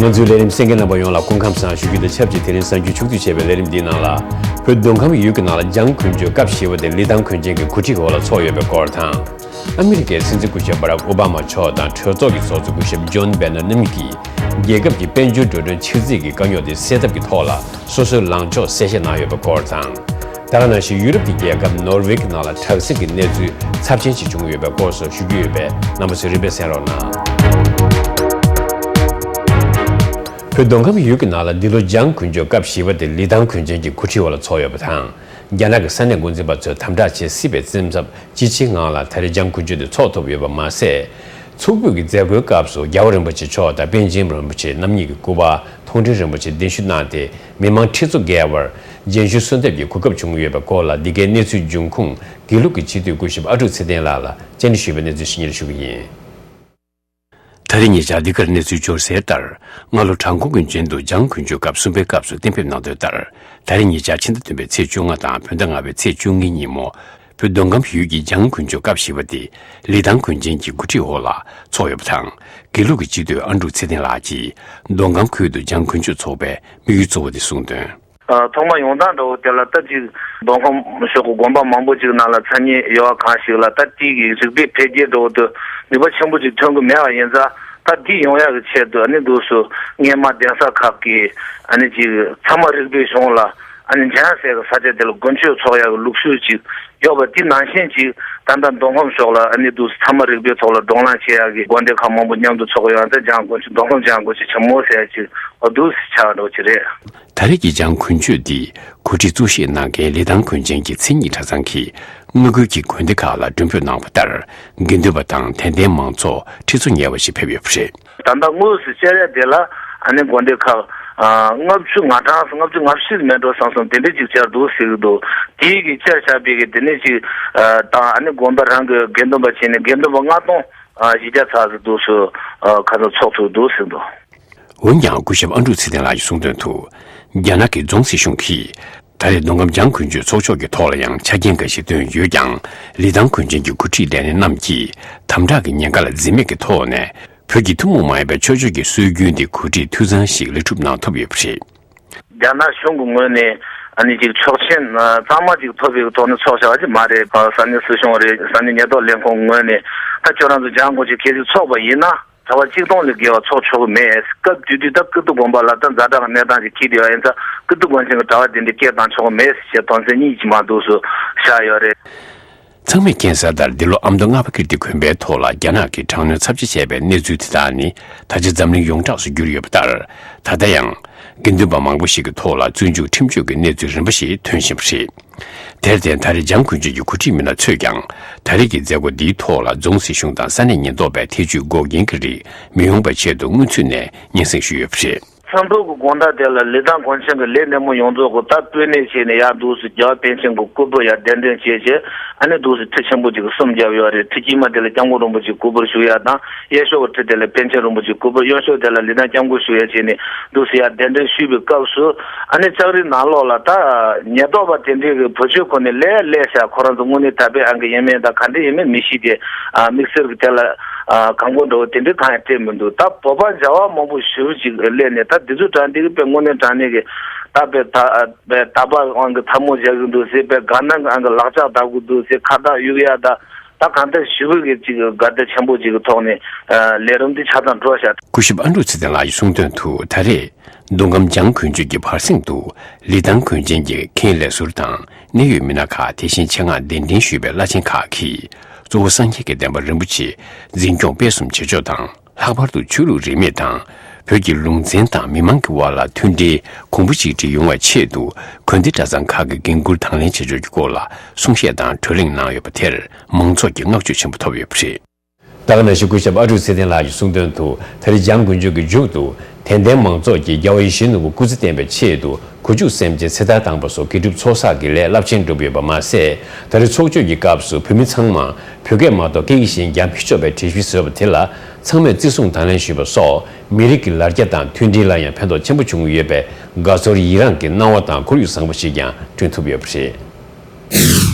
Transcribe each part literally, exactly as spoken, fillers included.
ང་ཚོའི་ལས་རིམ་གསན་མཁན་རྣམ་པ་ཡོངས་ལ་སྐུ་ཁམས་བཟང་ཞུ་རྒྱུ་དང་ཆབས་ཅིག་དེ་རིང་གཟའ་མཇུག་ཆུ་ཚོད་བཅད་པའི་ལས་རིམ་འདིའི་ནང་ལ། བོད་མདོ་ཁམས་ཡུལ་གྱི་ནང་ལ་འཇང་དཀོན་མཆོག་སྐབས་བཞི་པ་དེ་ལི་ཐང་དཀོན་ཆེན་གྱི་གོ་ཁྲིད་འོག་ལ་ཚོགས་ཡོད་པའི་སྐོར་དང་། ཨ་མི་རི་ཀའི་སྲིད་འཛིན་སྐུ་ཞབས་བྷ་རག་ཨོ་བྷ་མ་མཆོག་དང་གྲོས་ཚོགས་ཀྱི་ཚོགས་གཙོ་སྐུ་ཞབས་ཇོན་བྷེ་ནར་རྣམ་གཉིས་ཀྱིས། རྒྱལ་ཁབ་ཀྱི་དཔལ་འབྱོར་འགྲོ་གྲོན་ཆག་འཛིགས་ཀྱི་དཀའ་རྙོག་དེ་སེལ་ཐབས་ཀྱི་ཐོག་ལ་སོ་སོའི་ལངས་ཕྱོགས་གསལ་བཤད་གནང་ཡོད་པའི་སྐོར་དང་། ད་ག་ནང་བཞིན་ཡུ་རོབ་ཀྱི་རྒྱལ་ཁབ་ནོར་ཝེ་གི་ནང་ལ་དྲག་ཟིང་གི་གནས་ཚུལ་ཚབས་ཆེན་ཞིག་བྱུང་ཡོད་པའི་སྐོར་སོགས་ཞུ་རྒྱུ་ཡོད་པས། རྣམ་པ་ཚོས་རིམ་པས་གསན་རོགས་གནང་། བོད་མདོ་ཁམས་ཡུལ་གྱི་ནང་ལ་འདི་ལོ་འཇང་དཀོན་མཆོག་སྐབས་བཞི་པ་དེ་ལི་ཐང་དཀོན་ཆེན་གྱི་གོ་ཁྲིད་འོག་ལ་ཚོགས་ཡོད་པ་དང་། རྒྱ་ནག་གི་ས་གནས་འགོ་འཛིན་པ་ཚོས་དམ་དྲག་བྱེད་སྲིད་པའི་བཙན་ཐབས་ཅི་ཆེའི་ངང་ལ་ད་རེས་འཇང་དཀོན་མཆོག་དེ་ཚོགས་ཐུབ་ཡོད་པ་མ་ཟད། ཚོགས་ཕུད་ཀྱི་མཛད་སྒོའི་སྐབས་སུ་རྒྱལ་བ་རིན་པོ་ཆེ་མཆོག་དང་པཎ་ཆེན་རིན་པོ་ཆེ་རྣམ་གཉིས་ཀྱི་སྐུ་པར་མཐོང་ཆེན་རིན་པོ་ཆེ་གདན་ཞུ་གནང་སྟེ། མི་མང་ཁྲི་ཚོ་བརྒལ་བར་རྒྱན་ཞུ་གསོལ་འདེབས་ཀྱི་གོ་སྐབས་བྱུང་ཡོད་པའི་སྐོར་ལ། འདི་གའི་གནས་ཚུལ་འབྱུང་ཁུངས་དགེ་ལུགས་ཀྱི་སྤྱི་འཐུས་སྐུ་ཞབས་ཨ་ཀྲུག་ཚེ་བརྟན་ལགས་ལ་བཅར་འདྲི་ཞུས་པའི་གནས་ཚུལ་ཞིག་སྙན་ཞུ་གི་ཡིན། ད་རེས་ཉེ་ཆར་འདི་གར་གནས་ཚུལ་འབྱོར་གསལ་ལྟར། སྔ་ལོ་བྲག་འགོ་དགོན་ཆེན་དུ་འཇང་དཀོན་མཆོག་སྐབས་གསུམ་པའི་སྐབས་སུ་གཏན་འབེབས་གནང་དོན་ལྟར། ད་རེས་ཉེ་ཆར་ཕྱི་ཟླ་བདུན་པའི་ཚེས་བཅོ་ལྔ་དང་བོད་ཟླ་ལྔ་པའི་ཚེས་བཅུ་གཉིས་ཉིན་མོ། བོད་མདོ་ཁམས་ཡུལ་གྱི་འཇང་དཀོན་མཆོག་སྐབས་བཞི་པ་དེ་ལི་ཐང་དགོན་ཆེན་གྱི་གོ་སྒྲིག་འོག་ལ་ཚོགས་ཡོད་པ་དང་། དགེ་ལུགས་ཀྱི་སྤྱི་འཐུས་ཨ་འབྲུག་ཚེ་བརྟན་ལགས་ཀྱིས་མདོ་ཁམས་ཁུལ་དུ་འཇང་དཀོན་མཆོག་ཚོགས་པའི་དམིགས་ཡུལ་གཙོ་བོ་དེ་གསུངས་དོན། ཨ། ཐོག་མ་ཡོང་སྟངས་འདྲ་བོ་དེ་ལ་ད་ཅིག་མདོ་ཁམས་ཕྱོགས་ཀྱི་དགོན་པ་མང་པོ་ཅིག་ནང་ལ་མཚན་སྙན་ཡོད་པ་གང་ཞིག་ལ། ད་དེ་གི་རིག་པའི་འཕེལ་རྒྱས་འདྲ་བོ་དེ་ནུས་པ་ཆེན་པོ་ཅིག་ཐོན་གྱི་མེད་པ་ཡིན་ཙང་། ད་འདི་ཡོང་ཡག་གི་ཆེད་དུ་ཨ་ནི་འདུག་སེ་སྔས་མ་གདན་ས་ཁག་གི་ཨ་ནི་ཅིག་ཚང་མ་རིག་པའི་གཞུང་ལ་ཨ་ནི་འཇང་ཟེར་གྱི་ས་ཆ་དེ་ལ་དཀོན་མཆོག་ཚོགས་ཡག་གི་ལུགས་སྲོལ་ཅིག་ཡོད་པ་དེ་ནང་བཞིན་ཅིག་ད་ལྟ་མདོ་ཁམས་ཕྱོགས་ལ་ཨ་ནི་འདུག་སེ་ཚང་མ་རིག་པའི་ཐོག་ལ་བགྲོ་གླེང་བྱེད་ཡག་གི་དགོན་སྡེ་ཁག་མང་པོ་མཉམ་དུ་ཚོགས་ཡོད་ཙང་། འཇང་དཀོན་མཆོག་མདོ་ཁམས་འཇང་དཀོན་མཆོག་ཆེན་མོ་ཟེར་ཅིག་འོ་འདུག་སེ་ཆགས་འགྲོ་གི་རེད། ད་རེས་ཀྱི་འཇང་དཀོན་མཆོག་འདི་གོ་སྒྲིག་གཙོ་བཞེས་གནང་མཁན་ལི་ཐང་དགོན་ཆེན་གྱི་མཚན་ཉིད་གྲྭ་ཚང་གིས་མངའ་ཁུལ་གྱི་དགོན་སྡེ་ཁག་ལ་མགྲོན་འབོད་གནང་བ་ལྟར། དགེ་འདུན་པ་དང་དད་ལྡན་མང་ཚོགས་ཁྲི་ཚོ་ཉེ་བ་ཞིག་ཕེབས་ཡོད་པ་རེད། ད་ལྟ་དངོས་སུ་བཅར་ཡ་དེ་ལ་ཨ་ནི་དགོན་སྡེ་ཁག་ཨ་ལྔ་བཅུ་ང་གྲངས་ལྔ་བཅུ་ང་བཞི་མེད་འགྲོ་བསམ་སོང་། དེ་འདྲ་ཅིག་བཅར་འདུག་ཟེར་གྱི་འདུག་དེའི་གི་བཅར་བཞག་པའི་གི་དེ་ནས་ཅིག་ཨ་དང་ཨ་ནི་དགོན་པ་རང་གི་དགེ་འདུན་པ་བྱས་ནས་དགེ་འདུན་པ་ལྔ་སྟོང་ཨ་བཞི་བརྒྱ་ཙམ་ཞིག་འདུག་སེ་ཨ་ཁ་སང་ཚོགས་ཐུབ་འདུག་ཟེར་འདུག་འོན་ཀྱང་སྐུ་ཞབས་ཨ་འབྲུག་ཚེ་བརྟན་ལགས་ཀྱིས་གསུངས་དོན་དུ། རྒྱ་ནག་གི་རྫོང་སྲིད་གཞུང་གིས་ད་རེས་མདོ་ཁམས་འཇང་དཀོན་མཆོག་ཚོགས་ཕྱོགས་ཀྱི་ཐོག་ལ་ཡང་ཆ་རྐྱེན་འགའ་ཞིག་བཏོན་ཡོད་ཀྱང་། ལི་ཐང་དགོན་ཆེན་གྱི་གོ་སྒྲིག་ལས་སྣེ་རྣམས་ཀྱིས་དམ་དྲག་གི་ཉེན་ཁ་ལ་འཛེམ་མེད་ཀྱི་ཐོག་ནས་བོད་ཀྱི་ཐུན་མོང་མ་ཡིན་པའི་ཆོས་ཕྱོགས་ཀྱི་སྲོལ་རྒྱུན་དེ་གོ་སྒྲིག་འཐུས་ཚང་ཞིག་ལེགས་གྲུབ་གནང་ཐུབ་ཡོད་པ་རེད། རྒྱ་ནག་གཞུང་གི་ངོས་ནས་ཨ་ནི་ཅིག་ཆོག་མཆན་གཙང་མ་ཅིག་ཐོབ་པའི་ཐོག་ནས་ཚོགས་བཞག་པ་ཅིག་མ་རེད། ས་གནས་སྲིད་གཞུང་རེད། ས་གནས་ཉེན་རྟོག་ལས་ཁུངས་ངོས་ནས་ད་ཁྱོད་རང་ཚོ་འཇང་དགོན་ཆེན་གལ་སྲིད་ཚོགས་པ་ཡིན་ན། གྲྭ་པ་གཅིག་སྟོང་ལས་བརྒལ་བ་ཚོགས་ཆོག་གི་མེད། སྐབས་དེ་དུས་ད་ཀིརྟི་དགོན་པ་ལ་ད་ཛ་དྲག་གི་གནས་སྟངས་ཅིག་འཁེལ་བསྡད་ཡོད་ཡིན་ཙང་། ཀིརྟི་དགོན་ཆེན་གྱི་གྲྭ་པ་དེ་འདྲ་སྐད་བཏང་ཆོག་གི་མེད་ཅེས་དོན་ཚན་གཉིས་ཀྱིས་མར་འདུག་སེ་བཞག་ཡོད་རེད། ཚང་མས་མཁྱེན་གསལ་ལྟར། འདི་ལོ་ཨ་མདོ་རྔ་པ་ཀིརྟི་དགོན་པའི་ཐོག་ལ་རྒྱ་ནག་གིས་དྲག་གནོན་ཚབས་ཆེ་བྱས་པའི་གནས་ཚུལ་དེ་དག་ནི་ད་ཆ་འཛམ་གླིང་ཡོངས་གྲགས་སུ་གྱུར་ཡོད་པ་ལྟར། ད་ལྟ་ཡང་དགེ་འདུན་པ་མང་པོ་ཞིག་གི་ཐོག་ལ་བཙོན་འཇུག་ཁྲིམས་གཅོད་ཀྱི་གནས་ཚུལ་རིམ་པ་ཞིག་ཐོན་བཞིན་པ་རེད། དེར་བརྟེན། ད་རེས་འཇང་དགོན་ཆེན་གྱི་གོ་སྒྲིག་མི་སྣ་ཚོས་ཀྱང་ད་རེས་ཀྱི་མཛད་སྒོ་འདིའི་ཐོག་ལ་རྫོང་སྲིད་གཞུང་དང་ས་གནས་ཉེན་རྟོག་པའི་ཐེ་ཇུས་འགོག་རྐྱེན་གྱི་རིགས་མི་ཡོང་བའི་ཆེད་དུ་སྔོན་ཚུད་ནས་སྙན་སེང་ཞུས་ཡོད་པ་རེད། ཚོགས་འདུ་གི་དགོང་དག་དེ་ལ་ལི་ཐང་དགོན་ཆེན་གྱི་ལས་སྣེ་མོ་ཡོངས་རྫོགས་ཀྱིས་ད་སྤོས་སྣེ་བྱས་ནས་ཡར་འདུག་སེ་རྒྱལ་བ་པཎ་ཆེན་གྱི་སྐུ་པར་ཡར་གདན་འདྲེན་བྱས་བྱས། ཨ་ནི་འདུག་སེ་ཁྲི་ཆེན་པོ་ཅིག་གསུམ་བརྒྱབ་ཡོད་རེད། ཁྲི་དཀྱིལ་མ་དེ་ལ་སྐྱབས་མགོན་རིན་པོ་ཆེའི་སྐུ་པར་བཞུགས་ཡ་དང་། གཡས་ཕྱོགས་ཀྱི་ཁྲི་དེ་ལ་པཎ་ཆེན་རིན་པོ་ཆེའི་སྐུ་པར། གཡོན་ཕྱོགས་དེ་ལ་ལི་ཐང་སྐྱབས་མགོན་བཞུགས་ཡ་བྱས་ནས་འདུག་སེ་ཡར་གདན་འདྲེན་ཞུས་པའི་སྐབས་སུ། ཨ་ནི་ལྕགས་རིའི་ནང་ལོགས་ལ་ད་ཉེན་རྟོག་པ་དེ་འདྲའི་གི་བུ་བཅོལ་ཁོ་ནས་ལས་སླེབས་ཤག་ཁོ་རང་ཚོ་དངོས་གནས་དད་པའི་ཨང་ཀི་ཡིན་མིན་དང་ག་འདྲ་ཡིན་མིན་མི་ཤེས་ཏེ། ཨ་དམིགས་བསལ་གྱི་དེ་ལ་ཨ་གང་པོ་འདྲ་བོ་དེ་འདྲའི་གང་ཡང་སྤྲད་མི་འདུག་ད་བོད་པ་མཇལ་བ་མང་པོ་ཞེ་པོ་ཅིག་སླེབས་ནས། ད་འདི་ཚོ་དྲང་འདི་གི་དཔེ་དངོས་གནས་དྲང་གནས་ཀྱི་ད་དཔེ་ད་དཔེ་དད་པ་དབང་གིས་ཐལ་མོ་སྦྱར་གྱི་འདུག་ཟེར། དཔེ་དགའ་སྣང་གི་ཨང་གིས་ལག་ལྕགས་བརྡབ་གི་འདུག་ཟེར། ཁ་བཏགས་གཡུག་ཡ་ད། ད་གང་ལྟར་ཞེ་པོ་གི་ཅིག་དགའ་དད་ཆེན་པོ་ཅིག་གི་ཐོག་ནས་ཨ་ལས་རིམ་འདི་ཆ་ཚང་འགྲོ་བཞག་སྐུ་ཞབས་ཨ་འབྲུག་ཚེ་བརྟན་ལགས་ཀྱིས་གསུངས་དོན་དུ། ད་རེས་མདོ་ཁམས་འཇང་དཀོན་མཆོག་གི་བར་གསེང་དུ་ལི་ཐང་དགོན་ཆེན་གྱི་མཁན་ལས་ཟུར་དང་གནད་ཡོད་མི་སྣ་ཁག། དེ་བཞིན་ཆེད་མངགས་གདན་འདྲེན་ཞུས་པའི་བླ་ཆེན་ཁག་གིས་གཙོ་བོ་སངས་རྒྱས་ཀྱི་བསྟན་པ་རིན་པོ་ཆེ་འཛིན་སྐྱོང་སྤེལ་གསུམ་བྱེད་ཕྱོགས་དང་། ལྷག་པར་དུ་ཆོས་ལུགས་རིས་མེད་དང་བོད་ཀྱི་ལུང་ཚན་དང་མི་མང་གི་དབར་ལ་མཐུན་སྒྲིལ་གོང་བུ་གཅིག་སྒྲིལ་ཡོང་བའི་ཆེད་དུ། དགོན་སྡེ་གྲྭ་ཚང་ཁག་གི་འགན་འཁུར་དང་ལེན་བྱེད་ཕྱོགས་ཀྱི་སྐོར་ལ་གསུང་བཤད་དང་གྲོས་གླེང་གནང་ཡོད་པ་དེར་མང་ཚོགས་ཀྱིས་བསྔགས་བརྗོད་ཆེན་པོ་ཐོབ་ཡོད་པ་རེད། ད་ག་ནང་བཞིན་སྐུ་ཞབས་ཨ་འབྲུག་ཚེ་བརྟན་ལགས་ཀྱིས་གསུངས་དོན་དུ། ད་རེས་འཇང་དཀོན་མཆོག་གི་མཇུག་ཏུ་དད་ལྡན་མང་ཚོགས་ཀྱིས་རྒྱལ་བ་ཡིད་བཞིན་ནོར་བུ་སྐུ་ཚེ་བརྟན་པའི་ཆེད་དུ་གོ་བཅུག་སེམས་ཅན་ཚེ་ཐར་བཏང་པ་སོགས་དགེ་སྒྲུབ་ཚོགས་བསགས་ཀྱི་ལས་རླབས་ཆེན་བསྒྲུབས་ཡོད་པ་མ་ཟད། ད་རེས་ཚོགས་མཆོད་ཀྱི་སྐབས་སུ་བོད་མི་ཚང་མ་བོད་སྐད་མ་གཏོགས་སྐད་ཡིག་གཞན་རྒྱག་མི་ཆོག་པའི་གྲོས་གཞི་བཟོས་པ་དེ་ལ་ཚང་མས་བརྩི་སྲུང་དང་ལེན་ཞུས་པ་སོགས་མི་རིགས་ཀྱི་ལ་རྒྱ་དང་མཐུན་སྒྲིལ་ལ་ཡང་ཕན་ཐོགས་ཆེན་པོ་བྱུང་ཡོད་པའི་དགའ་ཚོར་ཡི་རངས་ཀྱི་སྣང་བ་དང་ཁོར་ཡུག་བཟང་པོ་ཞིག་ཀྱང་བསྐྲུན་ཐུབ་ཡོད་པ་རེད།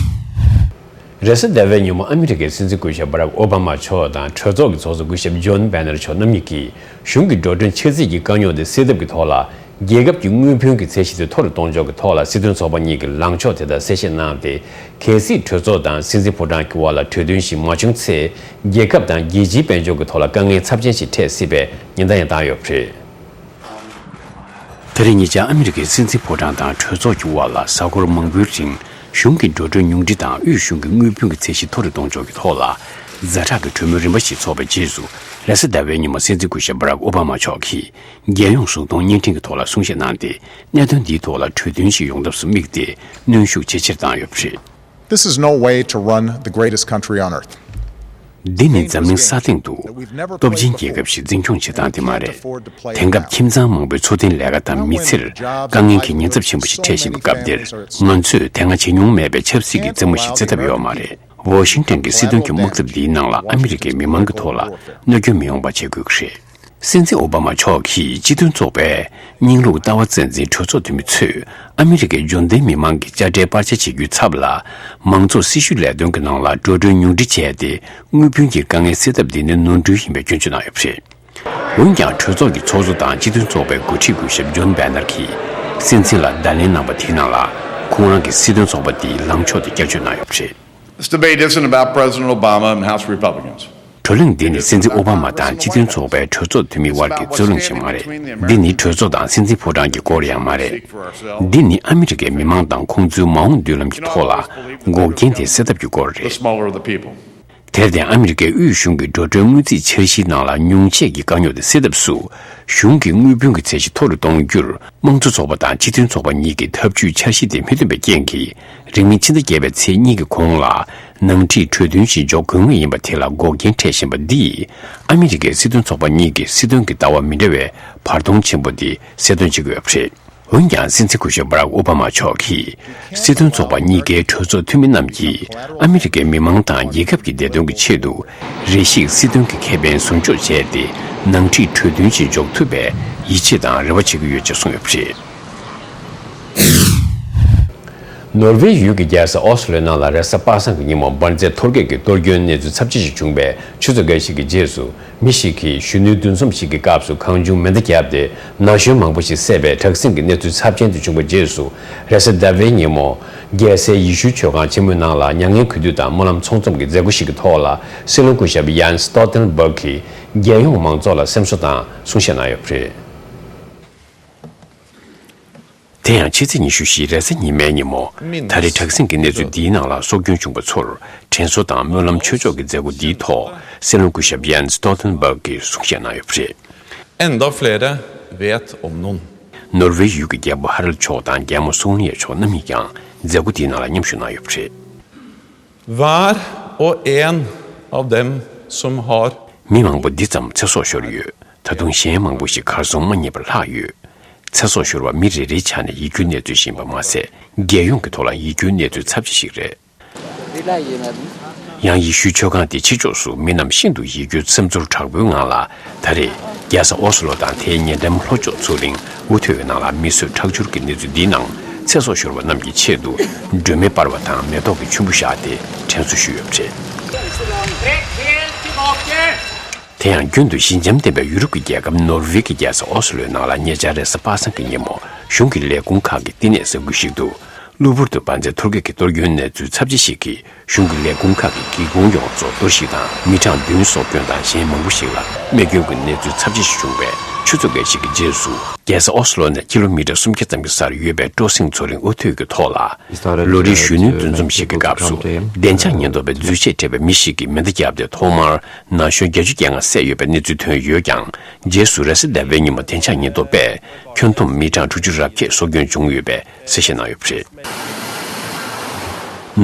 རེས་གཟའ་ཟླ་བའི་ཉིན་མོ་ཨ་མི་རི་ཀའི་སྲིད་འཛིན་སྐུ་ཞབས་བྷ་རག་ཨོ་བྷ་མ་མཆོག་དང་གྲོས་ཚོགས་ཀྱི་ཚོགས་གཙོ་སྐུ་ཞབས་ཇོན་བྷེ་ནར་མཆོག་རྣམ་གཉིས་ཀྱིས་གཞུང་གི་འགྲོ་གྲོན་ཆག་སྲིད་ཀྱི་དཀའ་རྙོག་དེ་སེལ་ཐབས་ཀྱི་ཐོག་ལ། རྒྱལ་ཁབ་ཀྱི་དངུལ་ཕོན་གྱི་ཚད་གཞི་དེ་མཐོ་རུ་གཏོང་ཕྱོགས་ཀྱི་ཐོག་ལ་སྲིད་དོན་ཚོགས་པ་གཉིས་ཀྱི་ལངས་ཕྱོགས་དེ་དག་གསལ་བཤད་གནང་སྟེ། གལ་སྲིད་གྲོས་ཚོགས་དང་སྲིད་འཛིན་ཕོ་བྲང་གི་དབར་ལ་གྲོས་མཐུན་ཞིག་མ་བྱུང་ཚེ། རྒྱལ་ཁབ་དང་རྒྱལ་སྤྱིའི་དཔལ་འབྱོར་གྱི་ཐོག་ལ་དཀའ་ངལ་ཚབས་ཆེན་ཞིག་འཕྲད་སྲིད་པའི་ཉེན་བརྡ་ཡང་བཏང་ཡོད་པ་རེད། ད་རེས་ཉེ་ཆར་ཨ་མི་རི་ཀའི་སྲིད་འཛིན་ཕོ་བྲང་དང་གྲོས་ཚོགས་ཀྱི་དབར་ལ་གཟའ་འཁོར་མང་པོའི་རིང་གཞུང་གི་འགྲོ་གྲོན་ཉུང་འཕྲི་དང་དབུས་གཞུང་གི་དངུལ་ཕོན་གྱི་ཚད་གཞི་མཐོ་རུ་གཏོང་ཕྱོགས་ཀྱི་ཐོག་ལ་ཛ་དྲག་གི་གྲོས་མོལ་རིམ་པ་ཞིག་ཚོགས་པའི་རྗེས་སུ། རེས་གཟའ་ཟླ་བའི་ཉིན་མོ་སྲིད་འཛིན་སྐུ་ཞབས་བྷ་རག་ཨོ་བྷ་མ་མཆོག་གིས་རྒྱལ་ཡོངས་གཟུགས་མཐོང་བརྙན་འཕྲིན་གྱི་ཐོག་ལ་གསུང་བཤད་གནང་སྟེ། གནད་དོན་འདིའི་ཐོག་ལ་གྲོས་མཐུན་ཞིག་ཡོང་ཐབས་སུ་དམིགས་ཏེ་གནོན་ཤུགས་ཇེ་ཆེར་བཏང་ཡོད་པ་རེད། This is no way to run the greatest country on earth. འདི་ནི་འཛམ་གླིང་ས་སྟེང་དུ་སྟོབས་ཆེན་རྒྱལ་ཁབ་ཞིག་འཛིན་སྐྱོང་བྱེད་སྟངས་དེ་མ་རེད། དེང་སྐབས་ཁྱིམ་ཚང་མང་པོའི་འཚོ་རྟེན་ལས་ཀ་དང་མི་ཚེར་དཀའ་ངལ་གྱི་ཉེན་ཚབས་ཆེན་པོ་ཞིག་འཕྲད་བཞིན་པའི་སྐབས་འདིར། ང་ཚོས་དེ་སྔ་བྱེད་མྱོང་མེད་པའི་ཆབ་སྲིད་ཀྱི་རྩེད་མོ་ཞིག་རྩེ་ཐབས་ཡོད་མ་རེད། ཝ་ཤིང་ཊོན་གྱི་སྲིད་དོན་གྱི་དམག་འཐབ་འདིའི་ནང་ལ་ཨ་མི་རི་ཀའི་མི་མང་གི་ཐོག་ལ་གནོད་སྐྱོན་མི་ཡོང་བ་བྱེད་དགོས་ཀྱི་རེད། སྲིད་འཛིན་ཨོ་བྷ་མ་མཆོག་གིས་སྤྱི་མཐུན་ཚོགས་པའི་རྙིང་ལུགས་ལྟ་བ་རྩ་འཛིན་གྲོས་ཚོགས་འཐུས་མི་ཚོས་ཨ་མི་རི་ཀའི་འབྱོར་ལྡན་མི་མང་གི་དཔྱ་ཁྲལ་སྤར་ཆ་བྱེད་རྒྱུའི་ཚབ་ལ། མང་གཙོ་སྲི་ཞུ་ལས་དོན་གྱི་ནང་ལ་འགྲོ་གྲོན་ཉུང་འཕྲི་བྱས་ཏེ། དངུལ་ཕོན་གྱི་དཀའ་ངལ་སེལ་ཐབས་འདི་ནི་ནོར་འཁྲུལ་ཡིན་པའི་སྐྱོན་བརྗོད་གནང་ཡོད་པ་རེད། འོན་ཀྱང་གྲོས་ཚོགས་ཀྱི་ཚོགས་གཙོ་དང་སྤྱི་མཐུན་ཚོགས་པའི་འགོ་ཁྲིད་སྐུ་ཞབས་ཇོན་བྷེ་ནར་གྱིས་སྲིད་འཛིན་ལ་བརྡ་ལན་གནང་བ་དེའི་ནང་ལ། ཁོང་རང་གི་སྲིད་དོན་ཚོགས་པ་འདིའི་ལངས་ཕྱོགས་དེ་བསྐྱར་བཅོས་གནང་ཡོད་པ་རེད། This debate isn't about President Obama and House Republicans. བགྲོ་གླེང་འདི་ནི་སྲིད་འཛིན་ཨོ་བྷ་མ་དང་སྤྱི་མཐུན་ཚོགས་པའི་གྲོས་ཚོགས་འཐུས་མི་དབར་གྱི་རྩོད་གླེང་ཞིག་མ་རེད། འདི་ནི་གྲོས་ཚོགས་དང་སྲིད་འཛིན་ཕོ་བྲང་གི་སྐོར་ཡང་མ་རེད། འདི་ནི་ཨ་མི་རི་ཀའི་མི་མང་དང་ཁོང་ཚོའི་མ་འོངས་མདུན་ལམ་གྱི་ཐོག་ལ་འགོག་རྐྱེན་དེ་སེལ་ཐབས་ཀྱི་སྐོར་རེད། The smaller the people. དེར་བརྟེན་ཨ་མི་རི་ཀའི་དབུས་གཞུང་གི་འགྲོ་གྲོན་དངུལ་རྩིས་འཆར་གཞིའི་ནང་ལ་ཉུང་ཆད་ཀྱི་དཀའ་རྙོག་དེ་སེལ་ཐབས་སུ། གཞུང་གི་དངུལ་བུན་གྱི་ཚད་གཞི་མཐོ་རུ་གཏོང་རྒྱུར་དམངས་གཙོ་ཚོགས་པ་དང་སྤྱི་མཐུན་ཚོགས་པ་གཉིས་ཀྱི་ཐབས་ཇུས་འཆར་གཞི་དེ་མི་མཐུན་པའི་རྐྱེན་གྱིས། རིང་མིན་ཕྱི་ཟླ་བརྒྱད་པའི་ཚེས་གཉིས་ཀྱི་གོང་ལ་ནང་འཁྲིས་གྲོས་མཐུན་ཞིག་འཇོག་དགོས་ངེས་ཡིན་པ་དེ་ལ་འགོག་རྐྱེན་འཕྲད་བཞིན་པ་འདིས། ཨ་མི་རི་ཀའི་སྲིད་དོན་ཚོགས་པ་གཉིས་ཀྱི་སྲིད་དོན་གྱི་ལྟ་བ་མི་འདྲ་བའི་བར་སྟོང་ཆེན་པོ་འདི་གསལ་སྟོན་བྱེད་ཀྱི་ཡོད་པ་རེད། འོན་ཀྱང་སྲིད་འཛིན་སྐུ་ཞབས་བྷ་རག་ཨོ་བྷ་མ་མཆོག་གིས། སྲིད་དོན་ཚོགས་པ་གཉིས་ཀའི་གྲོས་ཚོགས་འཐུས་མི་རྣམས་ཀྱིས་ཨ་མི་རི་ཀའི་མི་མང་དང་རྒྱལ་ཁབ་ཀྱི་བདེ་དོན་གྱི་ཆེད་དུ། རེ་ཞིག་སྲིད་དོན་གྱི་ཁེ་ཕན་ཟུར་འཇོག་བྱས་ཏེ། ནང་འཁྲིས་གྲོས་མཐུན་ཞིག་འཇོག་ཐུབ་པའི་ཡིད་ཆེས་དང་རེ་བ་བྱེད་ཀྱི་ཡོད་ཅེས་གསུངས་ཡོད་པ་རེད། ནོར་ཝེ་ཡུལ་གྱི་རྒྱལ་ས་ཨོ་སི་ལོའི་ནང་ལ་རེས་གཟའ་པ་སངས་ཀྱི་ཉིན་མོ་འབར་རྫས་གཏོར་རྒོལ་གྱི་གཏོར་སྐྱོན་གནས་ཚུལ་ཚབས་ཆེ་ཞིག་བྱུང་བའི་ཆུ་ཚོད་འགའ་ཞིག་གི་རྗེས་སུ། མི་ཞིག་གིས་གཞོན་ནུའི་འདུ་འཛོམས་ཤིག་གི་སྐབས་སུ་གང་བྱུང་མེ་མདའ་བརྒྱབ་སྟེ། ན་གཞོན་མང་པོ་ཞིག་བསད་པའི་དྲག་ཟིང་གི་གནས་ཚུལ་ཚབས་ཆེན་དུ་བྱུང་བའི་རྗེས་སུ། རེས་གཟའ་ཟླ་བའི་ཉིན་མོ། རྒྱལ་སའི་ཡེ་ཤུའི་མཆོད་ཁང་ཆེན་མོའི་ནང་ལ་མྱ་ངན་གུས་འདུད་དང་སྨོན་ལམ་ཚོགས་འཛོམས་ཀྱི་མཛད་སྒོ་ཞིག་གི་ཐོག་ལ། སྲིད་བློན་སྐུ་ཞབས་ཡཱན་སི་སྟོལ་ཏན་སྦག་གིས། རྒྱལ་ཡོངས་མང་ཚོགས་ལ་སེམས་གསོ་དང་གསུང་བཤད་གནང་ཡོད་པ་རེད། དེ་ཡང་ཕྱི་ཚེས་ཉི་ཤུ་བཞི་རེས་གཟའ་ཉི་མའི་ཉིན་མོ། ད་རེས་དྲག་ཟིང་གི་གནས་ཚུལ་འདིའི་ནང་ལ་སྲོག་སྐྱོན་བྱུང་བ་ཚོར་དྲན་གསོ་དང་སྨོན་ལམ་ཆོས་ཕྱོགས་ཀྱི་མཛད་སྒོ་འདིའི་ཐོག་སྲིད་བློན་སྐུ་ཞབས་ཡཱན་སི་སྟོལ་ཏན་སྦག་གིས་གསུང་བཤད་གནང་ཡོད་པ་རེད། Enda flere vet om noen. ནོར་ཝེ་ཡུལ་གྱི་རྒྱལ་པོ་ཧ་རལ་མཆོག་དང་རྒྱལ་མོ་སོ་ཧོ་ནི་ཡ་མཆོག་རྣམ་གཉིས་ཀྱང་མཛད་སྒོ་འདིའི་ནང་ལ་མཉམ་ཞུགས་གནང་ཡོད་པ་རེད། Hver og en av dem som har མི་མང་པོ་འདི་ཙམ་ཚེ་སྲོག་ཤོར་ཡོད། ད་དུང་གཞན་མང་པོ་ཞིག་གར་སོང་མ་རྙེད་པར་ལྷག་ཡོད། ཚེ་སྲོག་ཤོར་བ་མི་རེ་རེའི་ཆ་ནས་ཡིད་སྐྱོའི་གནས་ཚུལ་ཞིག་ཡིན་པ་མ་ཟད། རྒྱལ་ཡོངས་ཀྱི་ཐོག་ལ་ཡིད་སྐྱོའི་གནས་ཚུལ་ཚབས་ཆེ་ཞིག་རེད། ཡང་ཡེ་ཤུའི་མཆོད་ཁང་དེའི་ཕྱི་ཕྱོགས་སུ་མི་རྣམས་ཤིན་ཏུ་ཡིད་སྐྱོའི་སེམས་ཚོར་དྲག་པོའི་ངང་ལ། ད་རེས་རྒྱལ་ས་ཨོ་སི་ལོ་དང་དེའི་ཉེ་འགྲམ་ལྷོ་ཕྱོགས་མཚོ་གླིང་ཨུ་ཐུའུ་ནང་ལ་མི་གསོད་ཁྲག་སྦྱོར་གྱི་གནས་ཚུལ་འདིའི་ནང་ཚེ་སྲོག་ཤོར་བ་རྣམས་ཀྱི་ཆེད་དུ་སྒྲོན་མེ་སྤར་བ་དང་མེ་ཏོག་གི་ཆུན་པོ་བཞག་སྟེ་དྲན་གསོ་ཞུས་ཡོད་པ་རེད། དེ་ཡང་རྒྱུན་དུ་ཞི་འཇམ་ལྡན་པའི་ཡུ་རོབ་ཀྱི་རྒྱལ་ཁབ་ནོར་ཝེ་གི་རྒྱལ་ས་ཨོ་སི་ལོའི་ནང་ལ་ཉེ་ཆར་རེས་གཟའ་པ་སངས་ཀྱི་ཉིན་མོ་གཞུང་གི་ལས་ཁུངས་ཁག་གི་བསྟི་གནས་ས་ཁུལ་ཞིག་ཏུ་གློ་བུར་དུ་འབར་རྫས་གཏོར་རྒོལ་གྱི་གཏོར་སྐྱོན་གནས་ཚུལ་ཚབས་ཆེ་ཞིག་གིས་གཞུང་གི་ལས་ཁུངས་ཁག་གི་སྒེའུ་ཁུང་ཡོངས་རྫོགས་གཏོར་བཤིག་དང་མི་གྲངས་བདུན་སྲོག་སྐྱོན་དང་གཞན་མང་པོ་ཞིག་ལ་རྨས་སྐྱོན་གྱི་གནས་ཚུལ་ཚབས་ཆེ་ཞིག་བྱུང་བའི་ཆུ་ཚོད་འགའ་ཞིག་གི་རྗེས་སུ། རྒྱལ་ས་ཨོ་སི་ལོ་ནས་ཀི་ལོ་མི་ཊར་སུམ་བརྒྱ་ཙམ་གྱི་སར་ཡོད་པའི་སྤྲོ་གསེང་མཚོ་གླིང་ཨུ་ཐུད་ཀྱི་ཐོག་ལ། ལོ་རེའི་གཞོན་ནུའི་འདུ་འཛོམས་ཤིག་གི་སྐབས་སུ་བདེ་འཇགས་ཉེན་རྟོག་པས་འཛུལ་ཞིག་སྤྲད་པའི་མི་ཞིག་གིས་མེ་མདའ་བརྒྱབ་སྟེ་ཐོག་མར་ན་གཞོན་བརྒྱད་ཅུ་གྱ་ལྔ་བསད་ཡོད་པའི་གནས་ཚུལ་ཐོན་ཡོད་ཀྱང་། རྗེས་སུ་རེས་གཟའ་ཟླ་བའི་ཉིན་མོ་བདེ་འཇགས་ཉེན་རྟོག་པས་ཁྱོན་བསྡོམས་མི་གྲངས་དྲུག་ཅུ་རེ་བརྒྱད་སྲོག་སྐྱོན་བྱུང་ཡོད་པའི་གསལ་བཤད་གནང་ཡོད་པ་རེད།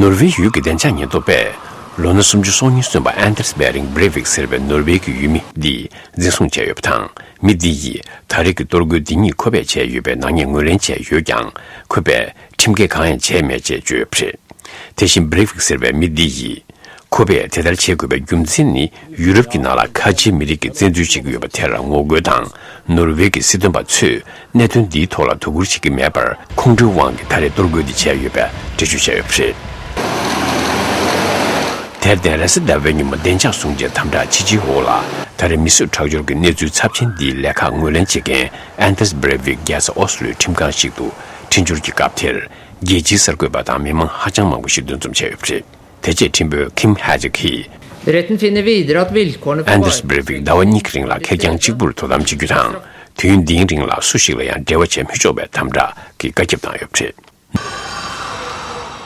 ནོར་ཝེ་ཡུལ་གྱི་བདེ་འཇགས་ཉེན་རྟོག་པས་ལོ་ན་སུམ་ཅུ་སོ་གཉིས་སོན་པ་ཨན་ཏེར་སི་བེ་རིང་བྷི་རེ་ཝིག་ཟེར་བའི་ནོར་ཝེ་གི་ཡུལ་མི་འདི་འཛིན་བཟུང་བྱས་ཡོད་པ་དང་། མི་འདི་ཡིས་ད་རེས་ཀྱི་གཏོར་རྒོལ་འདི་ཉིད་ཁོ་པས་བྱས་ཡོད་པའི་ནག་ཉེས་ངོས་ལེན་བྱས་ཡོད་ཀྱང་། ཁོ་པས་ཁྲིམས་འགལ་གང་ཡང་བྱས་མེད་ཅེས་བརྗོད་ཡོད་པ་རེད། དེ་བཞིན་བྷི་རེ་ཝིག་ཟེར་བའི་མི་འདི་ཡིས། ཁོ་པས་དེ་ལྟར་བྱེད་དགོས་པའི་རྒྱུ་མཚན་ནི། ཡུ་རོབ་ཀྱི་ནང་ལ་ཁ་ཆེའི་མི་རིགས་ཀྱི་བཙན་འཛུལ་བྱེད་ཀྱི་ཡོད་པ་དེར་ངོ་རྒོལ་དང་། ནོར་ཝེ་གི་སྲིད་དོན་པ་ཚོས་གནད་དོན་འདིའི་ཐོག་ལ་དོ་ཁུར་བྱེད་ཀྱི་མེད་པར། ཁོང་ཁྲོའི་དབང་གིས་ད་རེས་གཏོར་རྒོལ་འདི་བྱས་ཡོད་པའི་འགྲེལ་བརྗོད་བྱས་ཡོད་པ་རེད། དེར་བརྟེན་རེས་གཟའ་ཟླ་བའི་ཉིན་མོ་བདེ་འཇགས་སྲུང་བྱའི་དམ་དྲག་ཇི་ཇིའི་འོག་ལ་ད་རེས་མི་གསོད་ཁྲག་སྦྱོར་གྱི་གནས་ཚུལ་ཚབས་ཆེན་འདིའི་ལས་ཁག་ངོས་ལེན་བྱེད་མཁན་ཨན་དེས་བྷེ་རེ་ཝིག་རྒྱལ་ས་ཨོ་སི་ལོའི་ཁྲིམས་ཁང་ཞིག་ཏུ་འཕྲིན་སྦྱོར་གྱི་སྐབས་དེར་རྒྱལ་སྤྱིའི་གསར་འགོད་པ་དང་མི་མང་ཧ་ཅང་མང་པོ་ཞིག་འདུ་འཛོམས་བྱས་ཡོད་པ་རེད། དེ་རྗེས་ཁྲིམས་དཔོན་ཁིམ་ཧེ་ཇི་གིས། Rätten finner vi idrott villkoren för ཨན་དེས་བྷེ་རེ་ཝིག་ཟླ་བ་གཉིས་ཀྱི་རིང་ལ་ཁེར་རྐྱང་གཅིག་པུར་དོ་དམ་བྱེད་རྒྱུ་དང་། དུས་ཡུན་འདིའི་རིང་ལ་སུ་ཞིག་ལ་ཡང་འབྲེལ་བ་བྱེད་མི་ཆོག་པའི་དམ་དྲག་གི་བཀའ་ཁྱབ་བཏང་ཡོད་པ་རེད།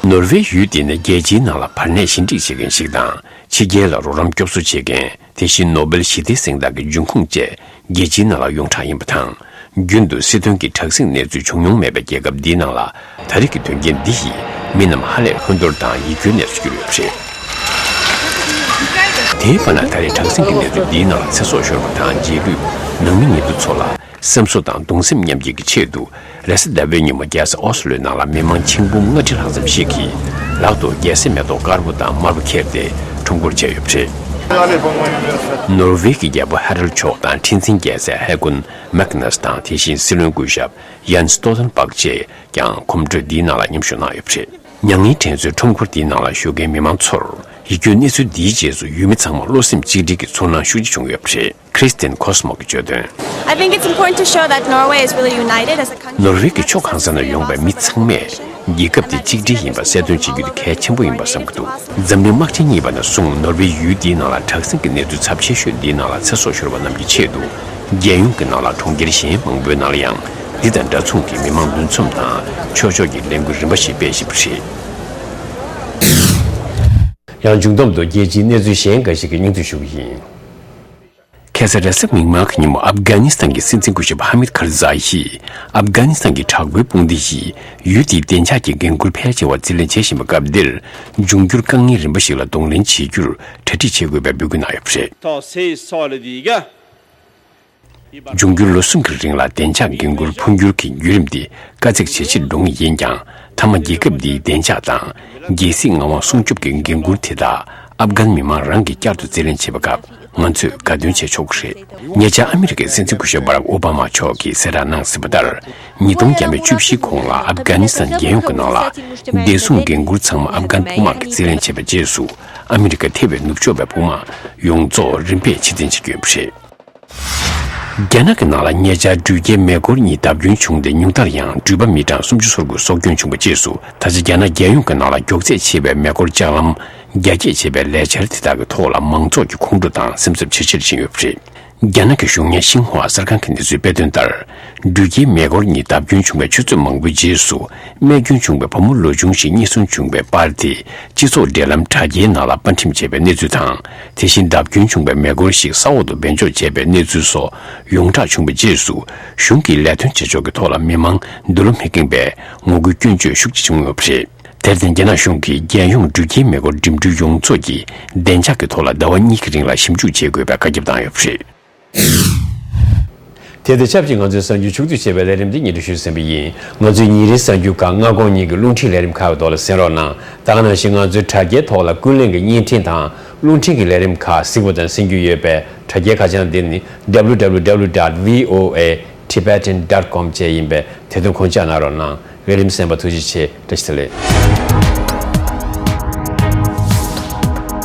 ནོར་ཝེ་ཡུལ་འདི་ནི་རྒྱལ་སྤྱིའི་ནང་ལ་བར་གནས་ཞི་འགྲིག་བྱེད་མཁན་ཞིག་དང་། ཕྱི་རྒྱལ་ལ་རོགས་རམ་སྐྱོབ་གསོ་བྱེད་མཁན། དེ་བཞིན་ནོ་སྦེལ་ཞི་བདེའི་གཟེངས་རྟགས་ཀྱི་འབྱུང་ཁུངས་བཅས་རྒྱལ་སྤྱིའི་ནང་ལ་ཡོངས་གྲགས་ཡིན་པ་དང་། རྒྱུན་དུ་སྲིད་དོན་གྱི་དྲག་ཟིང་གནས་ཚུལ་བྱུང་མྱོང་མེད་པའི་རྒྱལ་ཁབ་འདིའི་ནང་ལ། ད་རེས་ཀྱི་དོན་རྐྱེན་འདི་ཡིས་མི་རྣམས་ཧ་ལས་ལྷོད་འདོར་དང་ཡིད་སྐྱོའི་གནས་སུ་གྱུར་ཡོད་པ་རེད། དེའི་བར་ན་ད་རེས་དྲག་ཟིང་གི་གནས་ཚུལ་འདིའི་ནང་ལ་ཚེ་སྲོག་ཤོར་བ་དང་རྗེས་ལུས་ནང་མི་ཉེ་དུ་ཚོ་ལ་སེམས་གསོ་དང་གདུང་སེམས་མཉམ་སྐྱེད་ཀྱི་ཆེད་དུ། རེས་གཟའ་ཟླ་བའི་ཉིན་མོ་རྒྱལ་ས་ཨོ་སི་ལོའི་ནང་ལ་མི་མང་ཆིག་འབུམ་ལྔ་ཁྲི་ལྷག་ཙམ་ཞིག་གིས་ལག་ཏུ་རྒྱལ་སྲས་མེ་ཏོག་དཀར་པོ་དང་དམར་པོ་ཁྱེར་ཏེ་ཁྲོམ་སྐོར་བྱས་ཡོད་པ་རེད། ནོར་ཝེ་གི་རྒྱལ་པོ་ཧེ་རལ་མཆོག་དང་ཁྲི་འཛིན་རྒྱལ་སྲས་ཧེ་ཀུན་མེག་ནས་དང་དེ་བཞིན་སྲིད་བློན་སྐུ་ཞབས་ཡན་སི་སྟོལ་ཐན་བྷག་བཅས་ཀྱང་གོམ་བགྲོད་འདིའི་ནང་ལ་མཉམ་ཞུགས་གནང་ཡོད་པ་རེད། མྱ་ངན་དྲན་གསོའི་ཁྲོམ་སྐོར་འདིའི་ནང་ལ་ཞུགས་མཁན་མི་མང་ཚོར་ཡིད་སྐྱོའི་གནས་ཚུལ་འདིའི་རྗེས་སུ་ཡུལ་མི་ཚང་མ་བློ་སེམས་གཅིག་སྒྲིལ་གྱིས་ཚོར་སྣང་ཤུགས་ཆེ་བྱུང་ཡོད་པ་རེད། ཁྲིས་ཏིན་ཁོ་སི་མོ་གིས་བརྗོད་དོན། I think it's important to show that Norway is really united as a country. ནོར་ཝེ་གི་ཕྱོགས་གང་ས་ནས་ཡོང་པའི་མི་ཚང་མས་རྒྱལ་ཁབ་དེ་གཅིག་སྒྲིལ་ཡིན་པ་གསལ་སྟོན་བྱེད་རྒྱུ་དེ་གལ་ཆེན་པོ་ཡིན་པ་བསམ་གྱི་འདུག་འཛམ་གླིང་དམག་ཆེན་གཉིས་པ་ནས་བཟུང་ནོར་ཝེ་ཡུལ་འདིའི་ནང་ལ་དྲག་ཟིང་གི་གནས་ཚུལ་ཚབས་ཆེ་ཤོས་འདིའི་ནང་ལ་ཚེ་སྲོག་ཤོར་བ་རྣམས་ཀྱི་ཆེད་དུ། རྒྱལ་ཡོངས་ཀྱི་ནང་ལ་གྲོང་ཁྱེར་གཞན་མང་པོའི་ནང་ལ་ཡང་འདི་དང་འདྲ་མཚུངས་ཀྱི་མི་མང་འདུ་འཛོམས་དང་ཕྱོགས་ཕྱོགས་ཀྱི་ལས་འགུལ་རིམ་པ་ཞིག་སྤེལ་བཞིན་པ་རེད། ཡང་མཇུག་བསྡོམས་དུ་རྒྱལ་སྤྱིའི་གནས་ཚུལ་གཞན་འགའ་ཞིག་གི་སྙིང་བསྡུས་ཞུ་གི་ཡིན། ཁ་སང་རེས་གཟའ་མིག་དམར་གྱི་ཉིན་མོ་ཨབ་གྷ་ནི་སི་ཐན་གྱི་སྲིད་འཛིན་སྐུ་ཞབས་ཧ་མིད་ཁར་ཛའི་ཡིས་ཨབ་གྷ་ནི་སི་ཐན་གྱི་དྲག་པོའི་དཔུང་སྡེ་ཡིས་ཡུལ་དེའི་བདེ་འཇགས་ཀྱི་འགན་འཁུར་ཕལ་ཆེ་བ་རྩིས་ལེན་བྱེད་བཞིན་པའི་སྐབས་འདིར། འབྱུང་འགྱུར་དཀའ་ངལ་རིམ་པ་ཞིག་ལ་གདོང་ལེན་བྱེད་རྒྱུར་གྲ་སྒྲིག་བྱེད་དགོས་པའི་འབོད་སྐུལ་གནང་ཡོད་པ་རེད། Tar sig sorglig. འབྱུང་འགྱུར་ལོ་གསུམ་གྱི་རིང་ལ་བདེ་འཇགས་འགན་འཁུར་འཕོ་འགྱུར་གྱི་བརྒྱུད་རིམ་འདི་དཀའ་ཚེགས་ཇེ་ཆེར་འགྲོ་ངེས་ཡིན་ཀྱང་། མཐའ་མ་རྒྱལ་ཁབ་འདིའི་བདེ་འཇགས་དང་། རྒྱལ་སྲིད་མངའ་དབང་སྲུང་སྐྱོབ་ཀྱི་འགན་འཁུར་དེ་དག་ཨབ་གྷན་མི་མང་རང་གིས་བསྐྱར་དུ་རྩིས་ལེན་བྱེད་པའི་སྐབས། ང་ཚོས་དགའ་སྟོན་བྱེད་ཆོག་གི་རེད། ཉེ་ཆར་ཨ་མི་རི་ཀའི་སྲིད་འཛིན་སྐུ་ཞབས་བྷ་རག་ཨོ་བྷ་མ་མཆོག་གིས་གསལ་བསྒྲགས་གནང་ཟིན་པ་ལྟར། ཉིས་སྟོང་བརྒྱ་མེད་བཅུ་བཞིའི་གོང་ལ་ཨབ་གྷ་ནི་སི་ཐན་རྒྱལ་ཡོངས་ཀྱི་ནང་ལ་བདེ་སྲུང་འགན་འཁུར་ཚང་མ་ཨབ་གྷན་དཔུང་དམག་གིས་རྩིས་ལེན་བྱས་པའི་རྗེས་སུ། ཨ་མི་རི་ཀ་ཐེ་བའི་ནུབ་ཕྱོགས་པའི་དཔུང་དམག་ཡོངས་རྫོགས་རིམ་པས་ཕྱིར་འཐེན་བྱེད་ཀྱི་ཡོད་པ་རེད། རྒྱ་ནག་གི་ནང་ལ་ཉེ་ཆར་འགྲུལ་སྐྱེལ་མེ་འཁོར་གཉིས་བརྡབ་སྐྱོན་བྱུང་སྟེ་ཉུང་མཐར་ཡང་འགྲུལ་པ་མི་གྲངས་སུམ་ཅུ་སོ་དགུ་སྲོག་སྐྱོན་བྱུང་བའི་རྗེས་སུ། ད་ཆ་རྒྱ་ནག་རྒྱལ་ཡོངས་ཀྱི་ནང་ལ་མགྱོགས་ཚད་ཆེ་བའི་མེ་འཁོར་ལྕགས་ལམ་རྒྱ་སྐྱེད་བྱེད་པའི་ལས་འཆར་དེ་དག་གི་ཐོག་ལ་མང་ཚོགས་ཀྱི་ཁོང་ཁྲོ་དང་སེམས་འཚབ་ཇེ་ཆེར་ཕྱིན་ཡོད་པ་རེད། རྒྱ་ནག་གི་གཞུང་གཉེར་ཤིན་ཧྭ་གསར་ཁང་གིས་གནས་ཚུལ་སྤེལ་དོན་ལྟར། འགྲུལ་སྐྱེལ་མེ་འཁོར་གཉིས་བརྡབ་སྐྱོན་བྱུང་བའི་ཆུ་ཚོད་མང་པོའི་རྗེས་སུ། རྨས་སྐྱོན་བྱུང་བའི་བུ་མོ་ལོ་ཆུང་ཞིག་རྙེད་སོན་བྱུང་བའི་པར་དེ་སྤྱི་ཚོགས་འབྲེལ་ལམ་དྲ་རྒྱའི་ནང་ལ་པར་འགྲེམས་བྱས་པའི་གནས་ཚུལ་དང་། དེ་བཞིན་བརྡབ་སྐྱོན་བྱུང་བའི་མེ་འཁོར་ཞིག་ས་འོག་ཏུ་སྦས་འཇོག་བྱས་པའི་གནས་ཚུལ་སོགས་ཡོངས་གྲགས་བྱུང་བའི་རྗེས་སུ། གཞུང་གིས་ལས་དོན་བྱེད་ཕྱོགས་ཀྱི་ཐོག་ལ་མི་མང་འདོད་བློ་མི་ཁེངས་པའི་ངོ་རྒོལ་སྐྱོན་བརྗོད་ཤུགས་ཆེ་བྱུང་ཡོད་པ་རེད། དེར་བརྟེན་རྒྱ་ནག་གཞུང་གིས་རྒྱལ་ཡོངས་འགྲུལ་སྐྱེལ་མེ་འཁོར་འགྲིམ་འགྲུལ་ཡོངས་རྫོགས་ཀྱི་བདེ་འཇགས་ཀྱི་ཐོག་ལ་ཟླ་བ་གཉིས་ཀྱི་རིང་ལ་ཞིབ་འཇུག་བྱེད་དགོས་པའི་བཀའ་ཁྱབ་བཏང་ཡོད་པ་རེད། དེ་དང་ཆབས་ཅིག་ང་ཚོའི་གསར་འགྱུར་ཕྱོགས་བསྡུས་བྱས་པའི་ལས་རིམ་འདི་སྙན་སྒྲོན་ཞུས་ཟིན་པ་ཡིན། ང་ཚོའི་ཉིན་རེའི་གསར་འགྱུར་ཁག་སྔ་དགོང་གཉིས་ཀྱི་རླུང་འཕྲིན་ལས་རིམ་ཁག་གི་ཐོག་ལ་གསན་རོགས་གནང་། ད་ག་ནང་བཞིན་ང་ཚོའི་དྲ་རྒྱའི་ཐོག་ལ་ཀུན་གླེང་གི་བརྙན་འཕྲིན་དང་རླུང་འཕྲིན་གྱི་ལས་རིམ་ཁག་གཟིགས་པ་དང་གསན་རྒྱུ་ཡོད་པའི་དྲ་རྒྱའི་ཁ་བྱང་འདི་ནི། W W W dot V O A Tibetan dot com བཅས་ཡིན་པས་དེ་དོན་ཁོང་ཆ་གནང་རོགས་གནང་། ལས་རིམ་གསན་པར་ཐུགས་རྗེ་ཆེ། བཀྲ་ཤིས་བདེ་ལེགས།